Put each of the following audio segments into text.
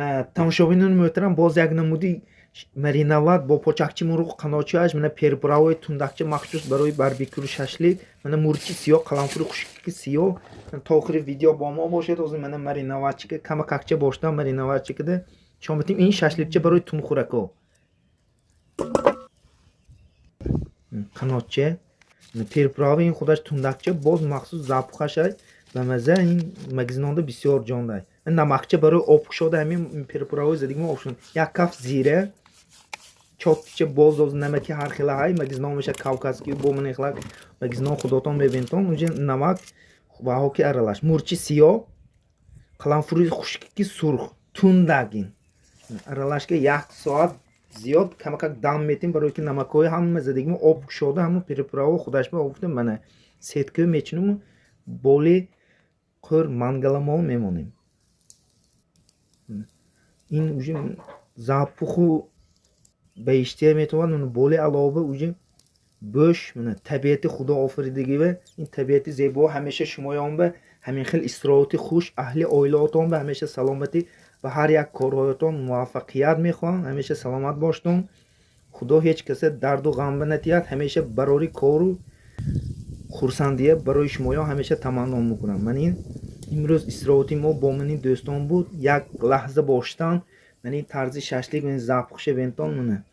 Мана, тамошобинони муҳтарам, боз як намуди мариновать бо почакчи мурғ, қанотчааш, мана приправаи тундакча махсус барои барбекю, шашлик, мана мурчи сиёҳ, қаламфури хушки сиёҳ. То охири видео бо мо бошед. Ҳозир мана мариноватчика камакакча бошдан мариноватчикада шом метим. Ин шашликча барои тунхӯрако, қанотча, приправа, ин худаш тундакча, боз махсус запахашай ба маза, ин магазинонда бисёр ҷондай. Намакча барои об кушода, ҳамин приправаи задигимо об шуд. Як каф зира, чотча, боз оз намаки ҳар хела ҳай магазинон меша, кавказский бо манехлак магазинон худотон мебинтон унҷа намак ва ҳоки аралаш, мурчи сиёҳ, қаламфури хушки сурх, тундак. Ин аралашка як соат зиёд камакак дам метим, барои ки намакҳои ҳама задигимо об кушода, ҳама приправа худаш ба об. Мана сеткаи мечинуму боли қӯр мангаламон мемонем. Ин уже запаху ба иштиҳа метавонад, боли алова уже бӯш. Мана табиати худо офаридагива, ин табиати зебо. Ҳамеша шумоён ба ҳамин хел истироҳати хуш, аҳли оилаотон ба ҳамеша саломатӣ ва ҳар як корҳоятон муваффақият мехоҳам. Ҳамеша саломат боштон. Худо ҳеҷ каса дарду ғам ба натиҳад. Ҳамеша барори кору хурсандия барои шумоён ҳамеша таманно мекунам. Ман ин имрӯз истироҳати мо бо мани дӯстон буд. Як лаҳза боштан, ман ин тарзи шашлик запахша бентон, мана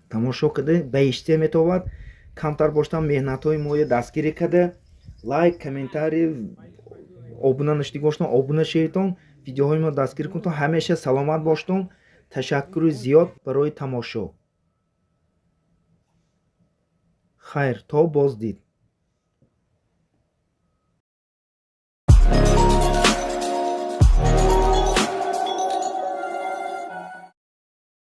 тамошо карда ба иштиҳа метобад. Камтар боштан меҳнатҳои моя дастгирӣ карда, лайк, комментарий, обуна нашудагӣ боштон, обуна шаведтон, видеоҳои мо дастгирӣ кунтон. Ҳамеша саломат боштон. Ташаккури зиёд барои тамошо. Хайр, то боздид.